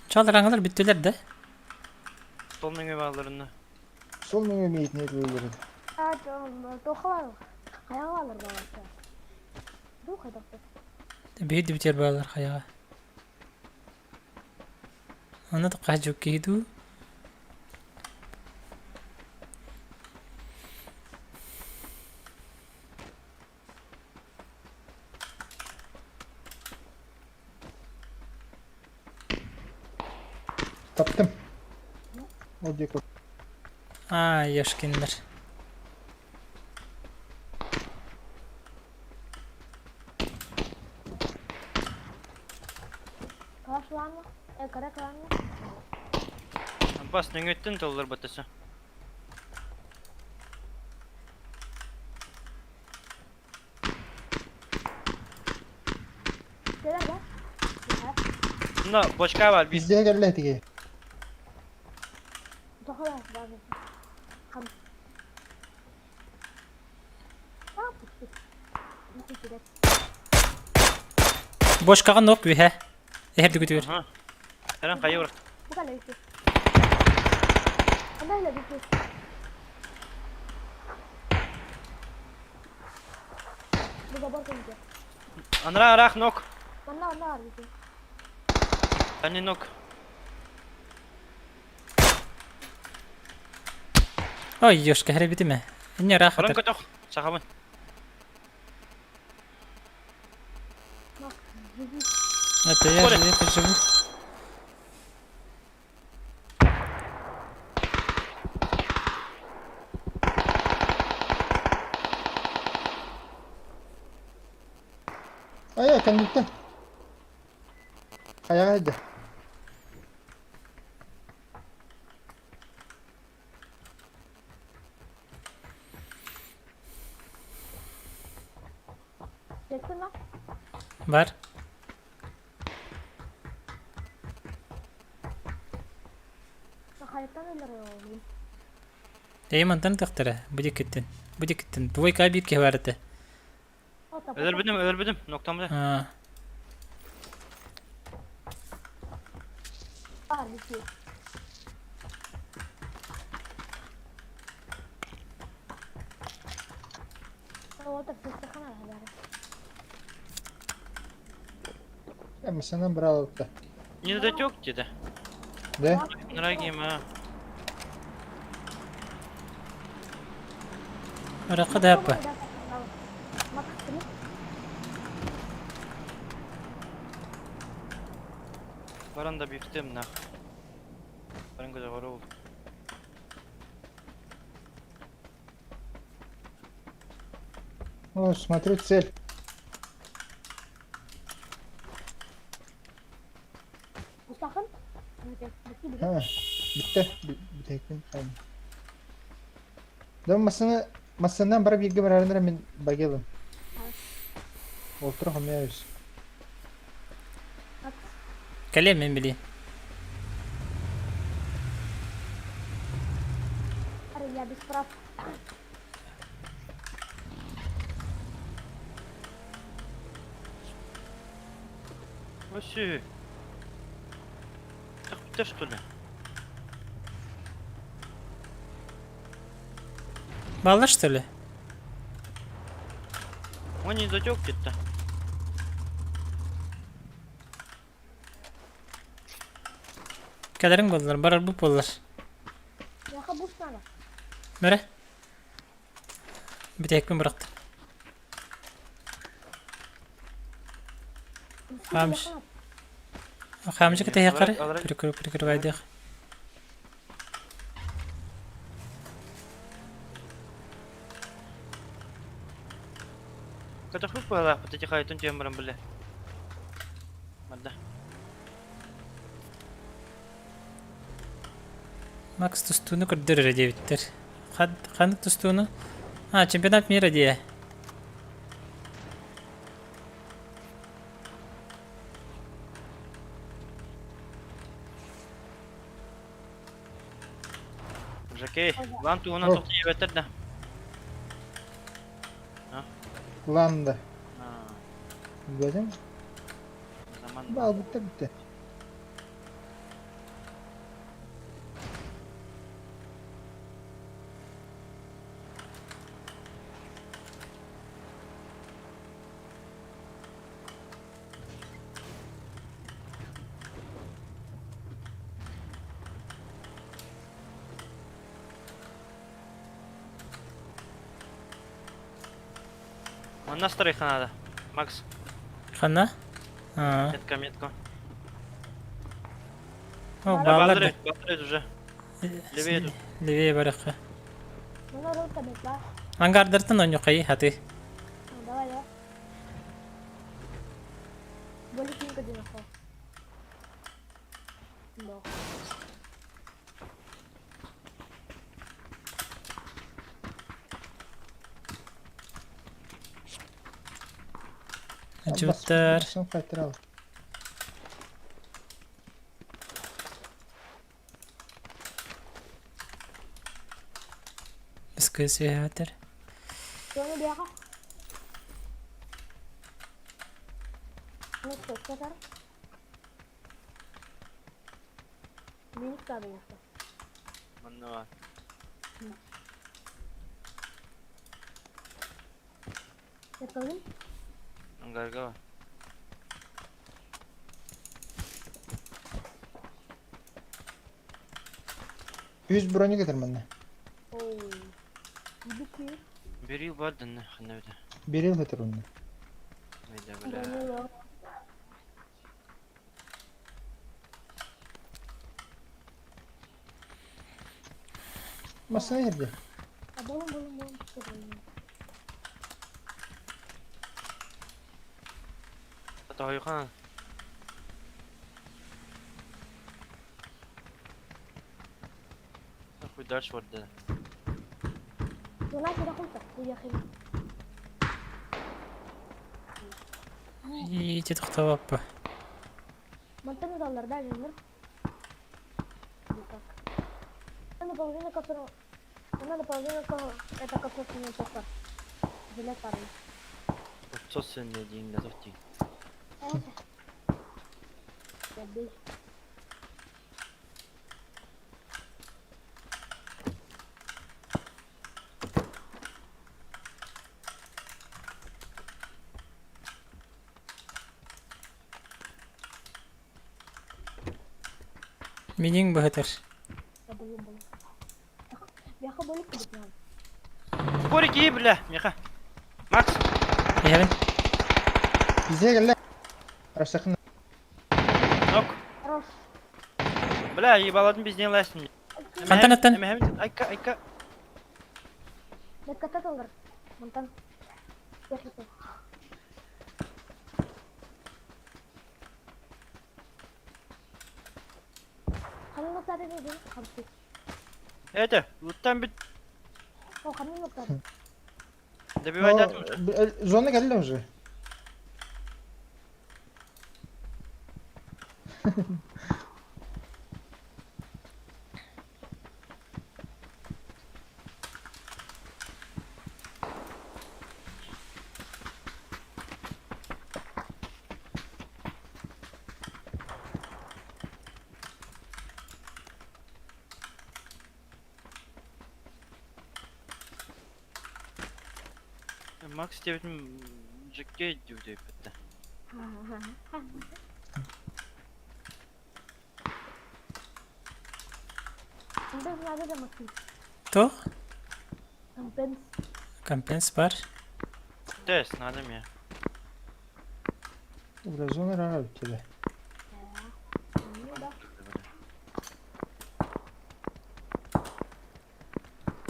Чалраҥалар бүттүлэр да? Сол меңе баларына. Сол меңе мейтіне өлөрөн. А, тоқалар. Қаяғалар баласы. Ду қайдақты. Биһи бүтэр баалар хайаҕа. Онно тоққа киһи дуу. Таптым. Ол диэки. Аа, Ёшкиннэр. Калашланма. Э, каракланма. Бас нөңөттен толлар батасы. Келер да? Мына бочка бар биз. Бизде келле тиги. Тоқалар бар. Қам. А, пусти. Пусти. Бошкаҕа нок үөһэ. Эһэрдүгүтүгэр. Аха. Эрен кайы бар. Бу калай үсті. Анда эле бүттү. Бу забор кемде? Анра арах нок. Манна анна бар бүттү. Ани нок. Ой, Ёшка, хэрэ битиме. Инне Баран рахатар. көтөх. Сахабын. Мак, живи. Это я Коля. же, это живу. Ай, кәндиттен. Хаяга хәдде. Жетсин ма? Бар. Хайаттан элер оğlum. Эй, мантан тахтара. Бу диэкиттэн. Бу диэкиттэн. Двойка биир киһи бар этэ. Өлөр бидим, өлөр бидим. Ноктамда. Аа. Бар бүттү. Отыр сестахана бары. Эмисенен бір алыпты. Не датек деди. Да? Нраги ма. Аракка да аппа. Мак, Баран да бифтем на. Баран көзө бар ол. О, смотрю цель. Бустахын. Ha, bitti. Бүтэһикпин хаалла. Дьон массыына массыынанан бара бииргэ бараарынара мин багелым. Олтура хомуйа Кэлиэм мин билиим. Я без прав. Өссө. Тахпыттар что ли? Баллар что ли? Он не затек где-то. Кэлэриҥ буоллар, барарбыт буоллар. Миэхэ бус надо. Мөрө. Бүтэһикпин бырахтым. Хаамыш. Хаамычыка тэһиэххэ прикрывайдыах. Көтөхпүт быһалаахпыт ити хайытын түһэн баран бile. Барда. Макс тустууну көрдөр эрэ диэбиттэр. Ханнык тустууну? А, чемпионат мира диэ. Жакей, лан туһунан О. тохтуу диэбэттэр да. Ланда. А, Билбэтим. Заман. Бал bitti bitti. Манна старыха надо. Макс, Ханна? А, метка, метка. О, Да, баалар Бадры, Бадры уже. Левее тут. Левее барыхха. Мына ролка бет Ангардартан онньухай хаты. Давай, давай. Болик никогда не нашел. Да. Ачыбыттар. Сон кайтарал. Бискөсүһээтэр. Соны бияға. Ну что, что там? Миник табы яқты. Манна бар. Yapalım. Ангарга бар. 100 броня getir manna. Oo. Bir ki. Бери бар дынны, ханна бит. Bir yıl getir onu. Айда, бля. Броню Masana girdi. Болum болum болum. Тойхан. Хуй дальше вот да. Жона кире қойса, уехали. Ити тохтобоппа. Мантан удалар да, жөнөр. Никак. Она половина, которую... Она наполовину, это кокосовый сахар. Жилет парень. Отсос не день, да тофти. Забей. Миниң быһытыр. Болум болум. Бияха болуп кебек маған. Спорики, бля, меха. Макс, Иһэбин. Bize gel lan. Araçtakın. нок. Хорош. Бля, ебаладым без не ластим. Хантан аттан. Айка, айка. Бекката толдыр. Мантан. Техника. Это, луттан бит. Добивай дату. Зона кэллэ уже. Макс диэбитим Джеккей диэбитэ. Туох? Компенс бар. Тест, надо мне. Бля, зона ыраҕа эбит дии.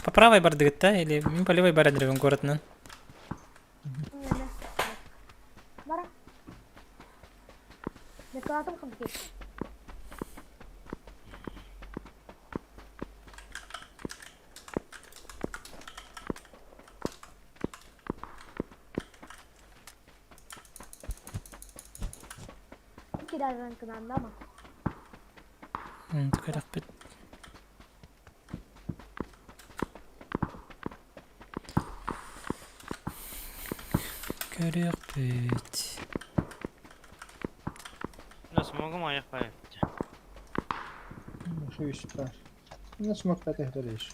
По правой бардыгыт да или мин по левой баран эребин куоратынан. Көрөхпүт. Көрүөхпүт. Смогу моих поехать. Үс бар. Ну, смог пятых долешь.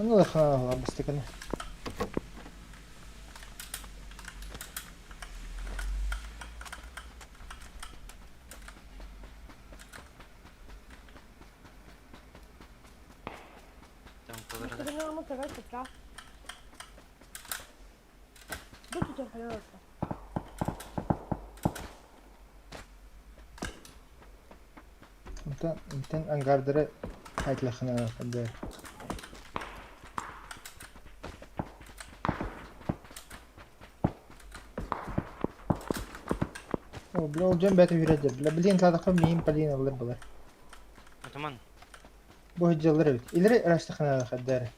Ну, да, бастаканы. Онтон интен ангардары хайтлахына хаддар. О, бля, ол дьон бэйэтэ үөрэтэр. Бля, билигин тладахха миин полин ылар балар. Атаман. Бу дьаллар эбит. Илери растахына хаддар.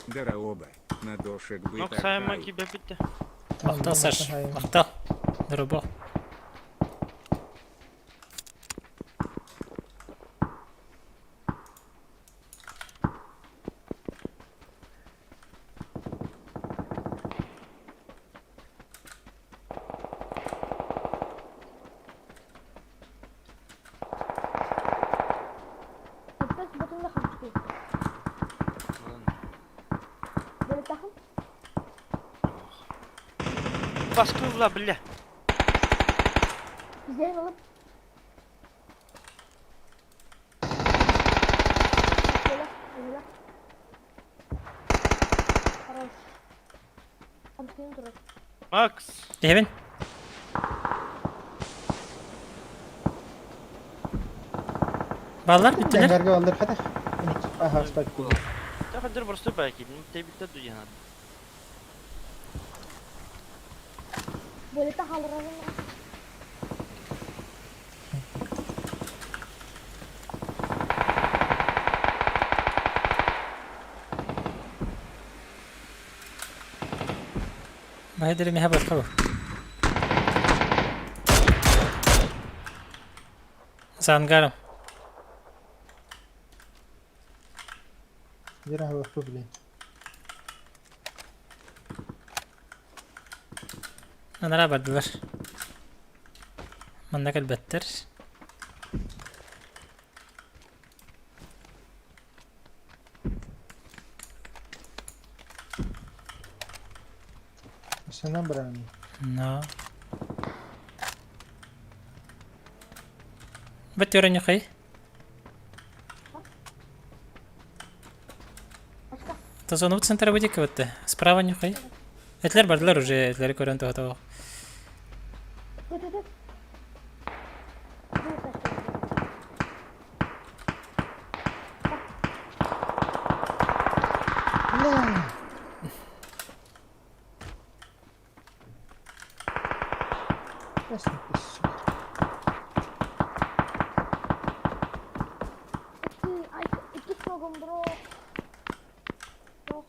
Дороба, на дошек бы Ну, сайма такай. кибепитте. Махтал, Саш. Махтал. Дорубо. Баскыла, бля. Макс. Кевин. Баллар бүттүлэр. Ангарга алдар хатах. Аха, спать кул. Тахадыр просто байки. Ну, ты битте дуян. Баһыдыр миһэ басқа За ангаром. Дира блин. Анара бардылар. Манна кэлбэттэр. Сана брани. Но. Бөттөрө ньухай. То зону центра будет вот Справа нюхай. Этлер бардылар уже, этлери көрөн тоҕо Тут, тут. Бля! Ясный песок. Ты, ай, икки смогом, бро. Бро.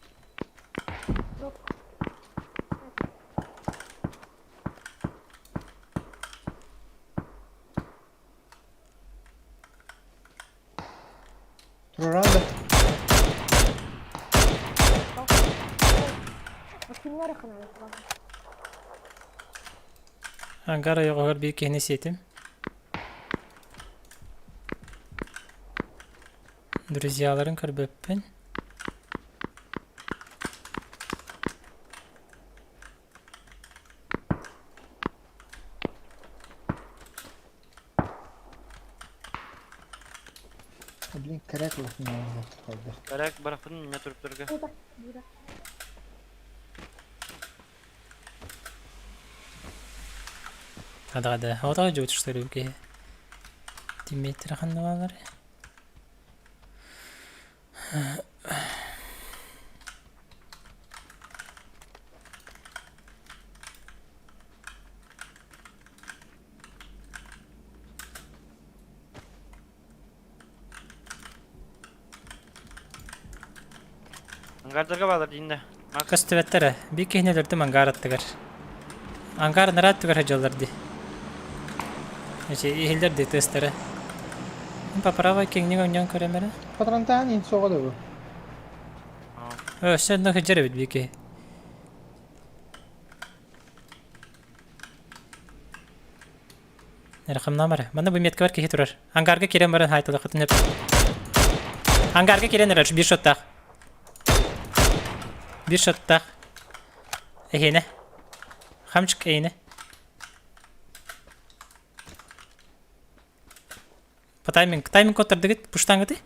Бро. Туранда. Кинилэр ханан Ангар ойоҕоһор биир киһини сиэтим. Друзьяларын көрбөппүн. Блин, коряк қалды. Коряк барахпын меня туруптарга. Куда? Куда? Hadi hadi. Havada uçuşları ülkeye. Dimitri ханналары. Ангардарга баалар диинде. Макс Көстүбэттэрэ. Биир киһини өлөрдүм ангар аттыгар. Ангар нараат түгэр сылдьаллар дии. Эчи иһиллэр дии тыастара. По правой киҥник оҥньоон көрөм эрэ. Патронтаан ин соҕа да бу. Өссө онно сылдьар эбит биир киһи. Эрхамнаам эрэ. Манна бу меткабар киһи турар. Ангарга киирэн баран хаайталаххытын сөп. Ангарга киирэн эрэр биир шоттаах. Биир шоттаах. Эһиэнэ. Хамчык эйинэ. По тайминг. Тайминг оттардыгыт пуштаҥыты.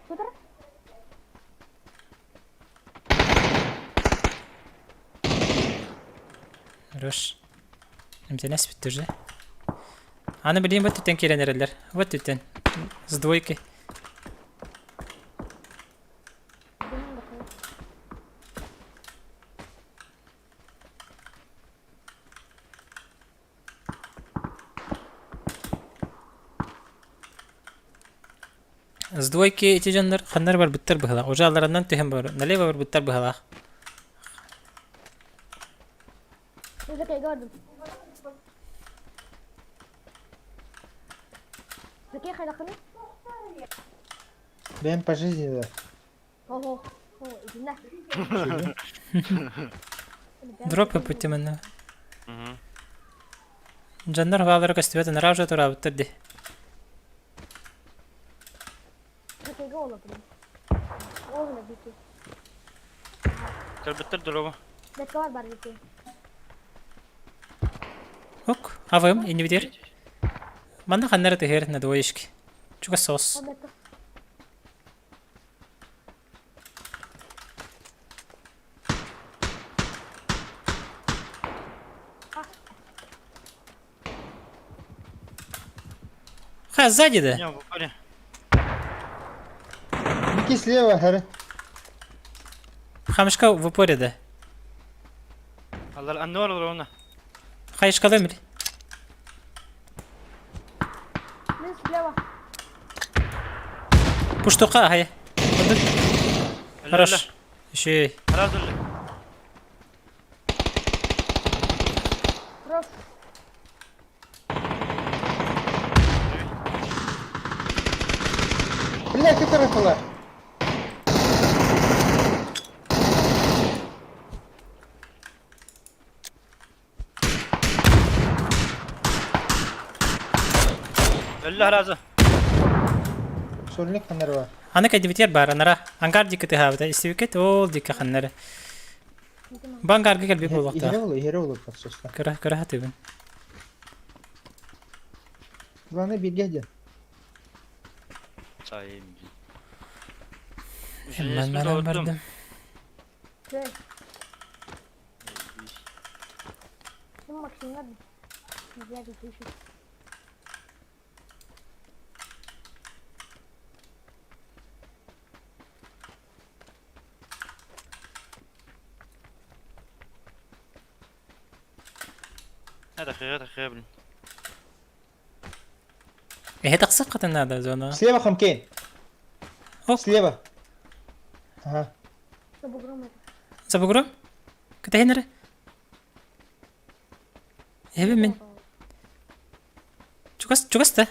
Куда? Хорош. МТНС бүттү уже. Аны билигин бу өттүттэн киирэн эрэллэр. Бу өттүттэн. С двойки. С двойки ити дьоннор ханнар барбыттар быһылаах. Уже алларанан түһэн бар. Налево барбыттар быһылаах. Закей gördüm. Закей хайдаххыный? Бэйэм по жизни да. Ого. О, итиннэ. Дроп ыппыт манна. Дьоннор баалара көстүбэт ыныраа уже тураабыттар дии. Закейге олордум. Ол бити. Көрбүттэр дроба. Бэккэ бар бар бити. Ок, авым иннибитигэр. Манна ханна эрэ түһэр на двоечке. Чугас соҕус. Ол бэккэ. Ха, сзади да. Не, в упоре. Ники слева, хары. Хамышка в упоре да. Аллар анны бар олор онно. Хайышкалыам били. Мин слева. Пуштука хайа. Хорош. Еще Сразу же. Хорош. Бля, которая была? Өллө сразу. Сольник ханнары бар. Аны кэдибитигэр баар анара. Ангар диэки тыһаабыта. Истибиккит ол диэки ханнары. Бу ангарга кэлбит Иһэрэ буолуохтаах. ол, иһэрэ ол подсоска. Кыра, кыра хатыыбын. Главное бииргэ диэн. Сайын. Мен баран бардым. Ну, Максим, надо. Я ведущий. Тахыга тахыга блин. Эһэ тахсыаххытын наада зона. Слева Хамкейн. Оп. Слева. Ага. За бугром это. За бугром? Кэтэһин эрэ. Эбэ мин. Чугас, чугас да.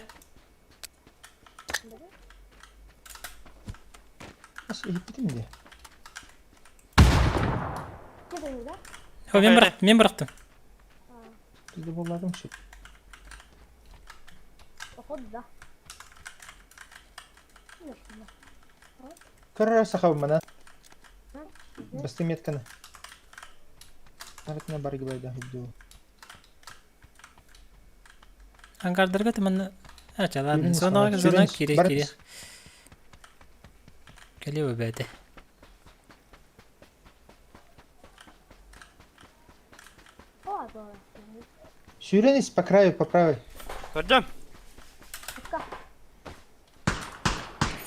Ас иһиппитим дии. Где да? О, мен бырахтым, мен бырахтым. Bizde буоллаатым шит. Походу, да. Ну, что, да. Көрөр сахабын мана. А? Басты метканы. Наратына баргы байда худду. Ангардарга тыманна... Ача, ладно. Сүрүн Зона, саҕа, зона сүрүн кире, бар кире. Кэлиэ бэйэтэ. О, да. Сүрүн ис по краю, по правой. Көрдүм. Пускай.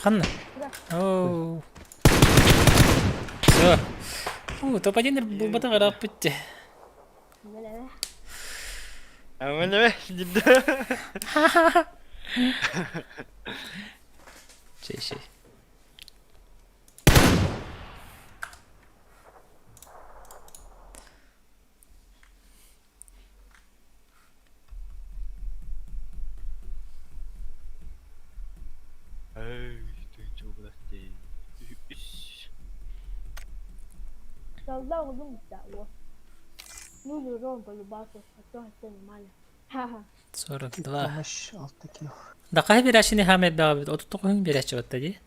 Ханна. Оу. Все. У, топ-1 булбата ыраап бүтте. Бля. Амеле дидди. Чэй, чэй. Эй, ты чё блядь? Тогда уже да, Ну, Ром полюбался, а то это нормально. Ха-ха. 42. Помощь, алты килл. Дакаһы биэрээччини хаамай элбэҕэ 39 биэрээччи батта дии.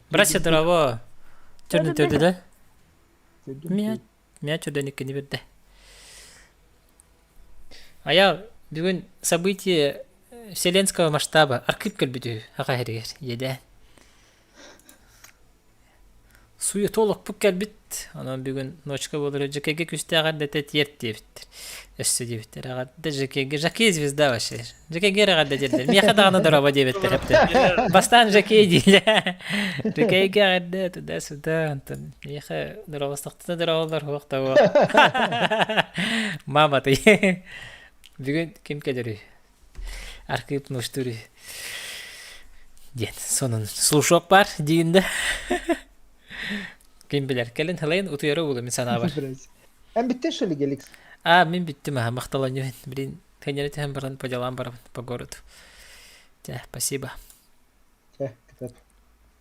Братья здорово. Төрдүн төрдү да. Мия мия төрдөн иккини берде. Ая бүгүн событие вселенского масштаба аркып кэлбит үһү аха иһэригэр иэдээн. Суетолог кэлбит. Онон бүгүн ночка буолар Жекеге күстээх эрдэтэ тиэрт диэбиттэр. Өссө диэбиттэр. Эҕэрдэ Жекеге. Жаке звезда вообще. Жекеге эҕэрдэ диэрдэр. Миэхэ даҕаны дороба диэбиттэр эптэр. Бастаан Жаке дииллэр. Жекеге эҕэрдэ туда-сюда. Онтон миэхэ дорообостохтуна дорооболор суох да буо. Мама ты. Бүгүн ким кэлэрий? Архив нуштури диэн сонун слушок бар диин да. Ким билэр кэлин халайын утуйара буолуо мин санаабар. Эн бүттүн что ли Геликс? А, мин бүттүм аха, махталанньыбын. Блин, кэннери түһэн баран по делам барабын по городу. Чэ, спасибо. Чэ, кытат.